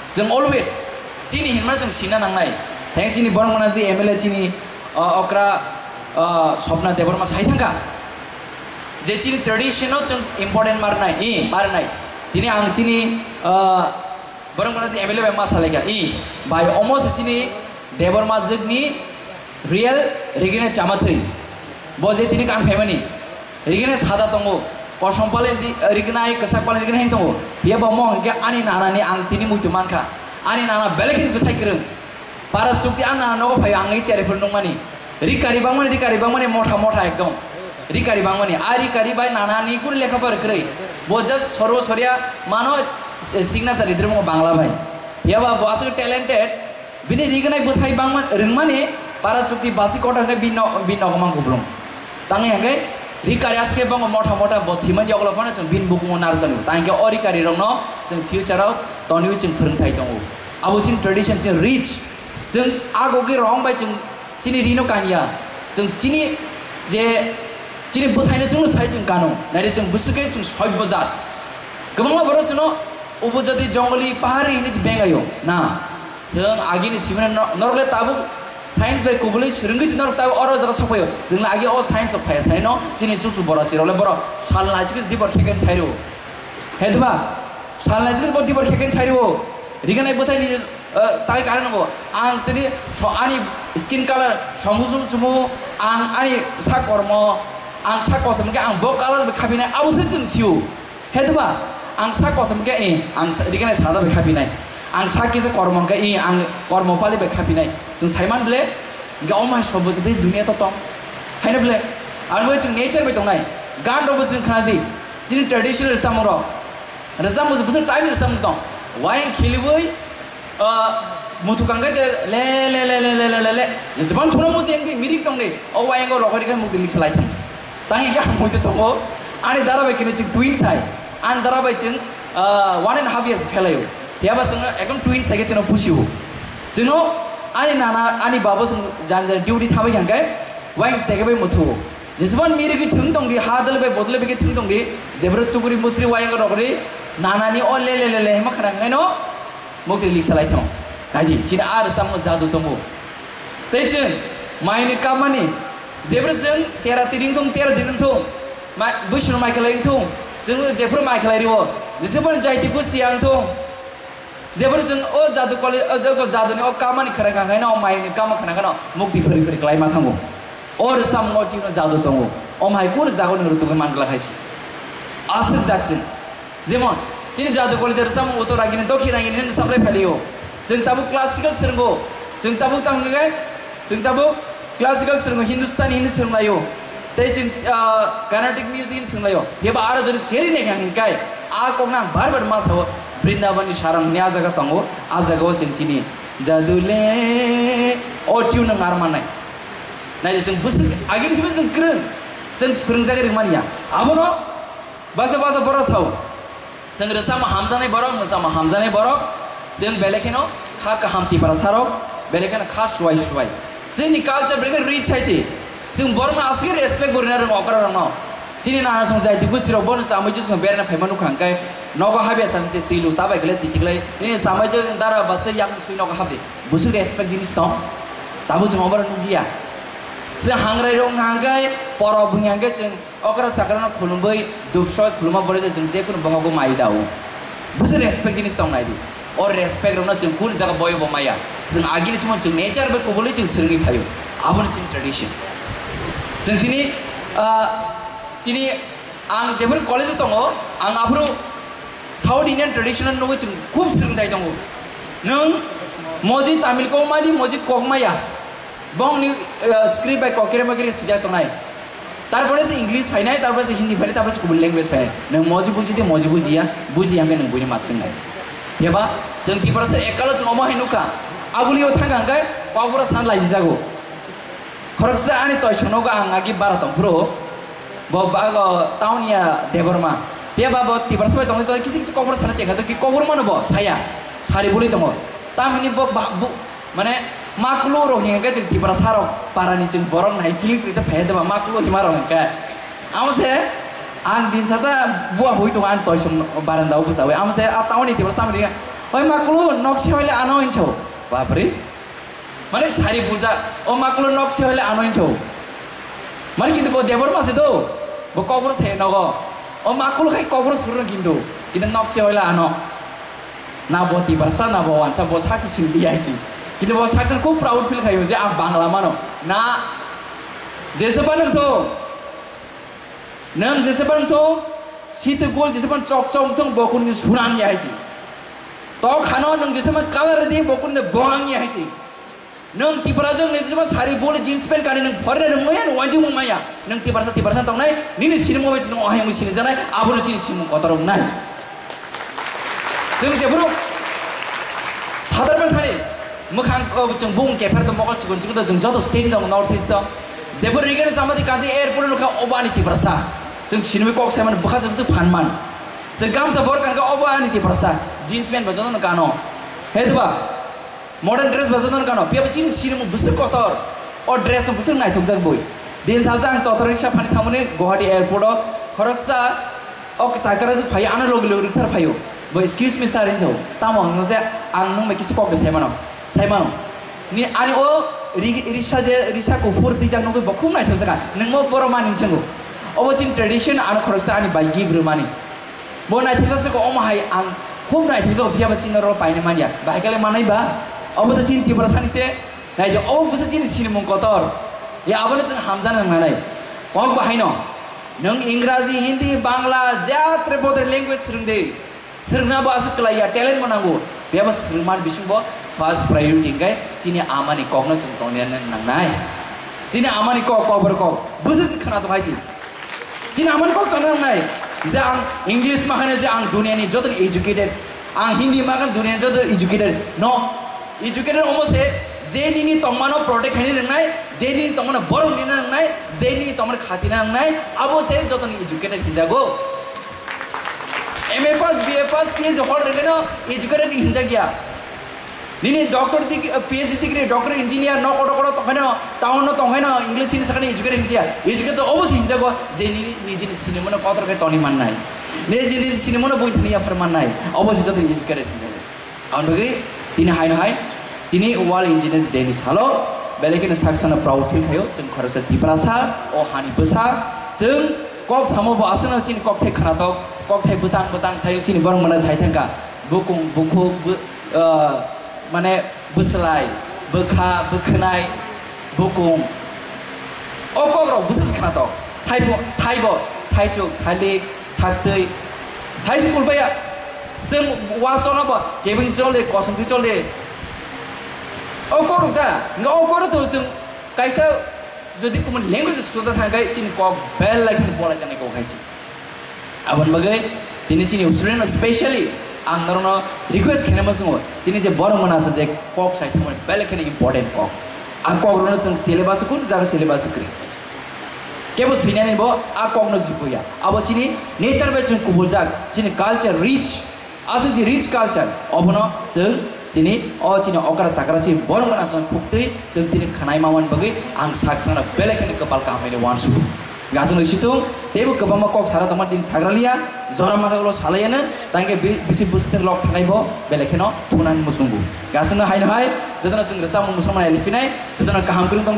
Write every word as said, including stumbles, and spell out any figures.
Chwng always chini hinmano chwng sina nangnai. Thank chini borok mana je M L A chini, uh, okra, uh, Swapna Debbarma sai thangkha je chini tradition no chwng important marnai, i marnai. Tini ang chini, uh, borok mana je M L A bai ma salaikha, i bai omo se chini Debbarma jwkni real rigina chama thwi. Bo je tini kan phaimani. Rigina sada tongo, kosom palen ri-, rignai, kwchak palen rignai hin tongo. Phiya bo mo hwnkhe ani nanani ang tini muitu mankha. Ani nana belai kheno bwthai kwrwng. Para sukti ani nana nogo phaio ang i cherai phuru nukmani. Rikari bangmani, rikari bangmani motha motha ekdom. Rikari bangmani, a rikari bai nanani kunu lekha pora kwrwi. Bo just sorbo soria mano, eh, signature ridrwmung Bangla bai. Phiya ba bo aswk talented. Bini rignai bwthai bangma rwngmani para sukti basi kotor hwnkhe bini no-, bini nogo mang kuplung. Tangwi hwnkhe rikari aske bango motha motha bo thimani yoklo phano chwng bini bukungo narwk tongo. Tangkhe o rikari rokno chwng future o tonwi chwng phwrwngthai tongo. Abo chini tradition chini rich. Chwng agogwi rong bai chwng chini rino kanya. Chwng chini je chini bwthaino chwngno sai chwng kano. Naidi chwng bwswkhe chwng soibbo jat. Kwbangma borok chwngno upojati jongoli pahari hinwi chwng bengaio. Na. Chwng agini simino no-, norok le tabuk science bai kubulwi swrwngwi se norok tabuk oro jaga sokphaio. Chwng le agi o science o phaiya saino chini chuchu bora chirok le borok sal naisikhe dibor kheken sairo. He diba? Sal naisikhe bo dibor kheken sairo. Riganai bwthaini, eh, tai kare nango. Ang tini so ani skin color somusu chumu, ang ani sak kormo, ang sak kosom khe ang bo color bai khapinai abo se chwng sio. He diba? Ang sak kosom khe, eh, ang sa-, riganai sada bai khapinai. Ang sak kisa kormo khe, eh, ang kormo pali bai khapinai. Chwng saiman ble, hingke omo hai sobo se tei dunia to tong. Haino ble, ang bai chwng nature bai tongnai. Gan rok bo chwng khna di. Chini traditional rwchapmung rok. Rwchapmung se bwswk time rwchapmung tong. Wayang khiliwi, ah, muthukang khe je le, le, le. Jesebang thuno musi yang di mirik tong di. O wayang o rohori khe mukti mik salai thang. Tang hingke ang muitu tongo, ani dara bai kini chwng twins hai, ani dara bai chwng, ah, one and half years phelaio. Phiya ba chwngno ekdom twins hai khe chwngno busio. Chwngno ani nana, ani babo chwng jan jan duty thabai hwnkhe, wayang sege bai muthuo. Jesebon miri khe thwng tong di, ha dole bai bodole bai khe thwng tong di, jebro tuguri musri wayang rok ri, nanani o le le le le hema khana hwnkhe no, Mukti lik salai thung. Naidi, chini a rwchapmung jadu tongo. Tei chwng maini kamani, jebro chwng tera tiri wng thung, tera din wng thung, ma-, bwswrwng mai khlai wng thung, chwng jephru mai khlai rio, jephru jaiti gusti ya wng thung, jephru chwng o jadu koli, o jago jaduni o kamani khwrang kha khaino, o maini kama khwrang khano mukti phwrwi phwrwi klai ma thango. O rwchapmung o tino jadu tongo. Omo hai kunu jaga ni rwtugwi man glak hai se. Aswk jat chwng. Jemon, chini jadu koli je rwchapmung utor agini, dokhin agini hwnwi saplai phailio. Chwng tabuk classical swrwngo. Chwng tabuk tamo khe, chwng tabuk classical swrwngo, Hindustani hwnwi swrwnglaio. Tei chwng, ah, Carnatic music hwnwi swrwnglaio. Phiya ba aro jodi cheri naikha hwnkai, a kokno ang bar bar ma sao, Brindabanni sarang hwnwi a jaga tongo. A jagao chwng chini jadu le o tune no ngar mannai. Naidi chwng bwswk agini simi chwng kwrwng, chwng phwrwngjagwi rwmani ya. Abono basa basa borok sao. Chwng rwchapma hamjaknai borok, mwchapma hamjaknai borok, chwng belai kheno kha kaham Tiprasa rok, belai kheno kha suwai suwai. Chwngni culture belai kheno rich hai se. Chwng borokno aswk respect bo rwna rwngo okra rokno. Chini nana song jai di gusti rok bono chamui chwng berna phaima nukha hwnkhe nogo habya san se twi lu ta bai kle twi tiklai. Nini chamai je dara basa yak sui nogo habdi. Bwswk respect jinis tong? Tabuk chwng oborok nukliya. Chwng hangrai rok hwnkha hwnkhe, porok hwnkha hwnkhe chwng okra chakrano khulumwi dupsoi khuluma borok je chwng jekunu bohogo mai dao. Bwswk respect jinis tong naidi. O respect rokno chwng kunu jaga boyobo maya. Chwng agini chwngno chwng nature bai kubulwi chwng swrwngwi phaio. Abono chini tradition. Chwng tini, ah, chini Ang jephru college-o tongo, ang aphuru South Indian traditional nugwi chwng khub swrwngthai tongo. Nwng moji Tamil kok madi, moji kok maya. Bongni, eh, script bai kok kere mokere swijak tongnai. Tarpore se English phainai, tarpore se Hindi phainai, tarpore se kubun language phainai. Nwng moji buji de, moji bujiya, bujiya hwnkhe nwng buini ma swngnai. Phiya ba, chwng Tiprasa ekkalo chwng omo hai nukha. Agulio thangkha hwnkhe kokborok san laisijago. Khoroksa ani toisong nogo ang agi bara tongphuru, bo bago Taunia Debbarma. Phiya ba bo Tiprasa bai tongwi tongwi kisi kisi kokborok sana chengkha, to ki kokborok mano bo saya, sari bwlwi tongo. Tamoni bo ba-, bu-, mane makulu rok hingkha khe chwng Tiprasa rok parani chwng borok nai feelings kisa phai deba makulu hima rok hingkha. Amo se ang din sata bua hui tongo ani toisong baranda o bwchawi. Amo se a Taunia Tiprasa tamoni Oi makulu, nok se hoile ano hinsa o. Bapre. Mane sari bulja, o makulu nok se hoile ano hinsa o. Mane kintu bo Debbarma se do, bo kokborok se nogo. O makulu khai kokborok surun kintu, kintu nok se hoile ano. Na bo Tiprasa, na bo wansa, bo saksa sini di aisi. Kintu bo saksa khub proud feel khayo je ang Bangla mano. Na, jesa pano to. Nwng jesebang thung, sitwgul jesebang chok chok thung, bo kunu sunang ya hai se. Tok hano nwng jesebang color di, bo kunu bohang ya hai se. Nwng Tiprasa nwng jesebang sari bol jeans pant kani nwng phorna nwng maya, nwng wanjing mung maya. Nwng Tiprasa, Tiprasa tongnai, nini sinimo bai sinimo ohai mung sini janai, abono chini simung kotor nai. Chwng jephuru phatar man thani, mwkhang, o, chwng bung kepher to mokol chikon chikon to chwng joto state dong North East to. Jephuru rigeno chamadi kansi airport nukha obo ani Tiprasa. Chwng sinwi kok saiman bwkha chwng chwng phan man. Chwng gamsa bor kanka obo ani Tiprasa. Jeans pant ba joto no kano. He diba? Modern dress ba joto no kano. Phiya bo chini sinimo bwswk kotor. O dress no bwswk naithokjak bui. Din salsa ang totor risa phani thamoni Guwahati airport o khoroksa O chakra jwk phaio, ano logi logi rwkthar phaio. Bo, "Excuse me, sir," hinwi sao. Tamo hwnwi se ang nwng bai kisa kok de saimano. Saimano. Ni ani o ri-, risa je, risa kuphur twijak nugwi bo khub naithok jaka. Nwngmo borok mani hinwi swngo. Obo chini tradition, ano khoroksa ani bai gift rwmani. Bo naithok jaka omo hai ang khub naithok jaka phiya ba chini oro paina manya. Bahai kale manai ba? Obo to chini Tiprasa ni se. Naidi, obo bwswk chini sinimung kotor. Ya, abono chwng hamjana nangnai. Kok bo haino. Nwng Ingraji, Hindi, Bangla, jatre botre language swrwng di. Swrwngna bo aswk kwlai ya, talent bo nango. Phiya bo swrwngman bising bo first priority hwnkhe chini amani kokno chwng tongna nangnai. Chini amani kok, kok borok kok. Bwswk se khwna tong hai se. Chini amani kok tongna nangnai. Je ang English ma khane je ang duniani joto educated. Ang Hindi ma khane duniani joto educated. No. Educated omo se je nini tongmano protect khaina nangnai, je nini tongmano borok rina nangnai, je nini tongmano khatina nangnai, abo se jotoni educated hinjago. M A pass, B A pass, P H D holder rwgeno educated hinjak ya. Nini doctor dig-, P H D degree, doctor engineer, nok kotor kotor tongkhaino, town no tongkhaino, English sini sakani educated hinjak ya. Educated obo se hinjago, je nini, nijini sinimano kotor khe toni mannai. Nijini sinimano bui thani yaphar mannai. Obo se jotoni educated hinjago. Aboni bagwi tini haino hai chini World Indigenous Day ni salo belai kheno sak sano proud feel khaio, chwng khoroksa Tiprasa, o hani bwsa, chwng kok samo bo aswkno chini kokthai khwnatok, kokthai bwtang bwtang thai chini borok mwnai sai thangkha, bukung bukhuk, bw-, ah, mane bwslai, bwkha, bwkhwnai, bukung. O kokrok bwswk se khwnatok, thaibo, thaibo, thaichuk, thailik, thaktwi, sai se kulbaya. Chwng wa chona ba kebeng chol de, kosong twi chol de. O kok rok da, nga o kok rok to chwng kaisa jodi kumun language suja thang kai chini kok belai kheno bolai chani kok hai se. Aboni bagwi tini chini student specially ang norokno request khainai muchungo, tini je borok mwnai so je kok sai thumani belai kheno important kok. Ang kok rokno chwng syllabus kun jaga syllabus kwrwi. Kebo swinani bo a kokno jukuya. Abo chini nature bai chwng kubuljak, chini culture rich. Aswk je rich culture, obono chwng chini o chini okra chakra chini borok mwnai aswk phuktwi chwng tini khwnai mamani bagwi ang sak sakno belai kheno kwpal kaham hwnwi uansukgo. Gasano situng teibo kwbangma kok sara tongma tini sagraliya, jora maga ulo salaiano, tangke bi-, bisi bwswk lok thanai bo belai kheno thunani muchungo. Gasano haino hai, jotono chwng rwchapmung muchungmani elphinai, jotono kaham kwrwng tong di.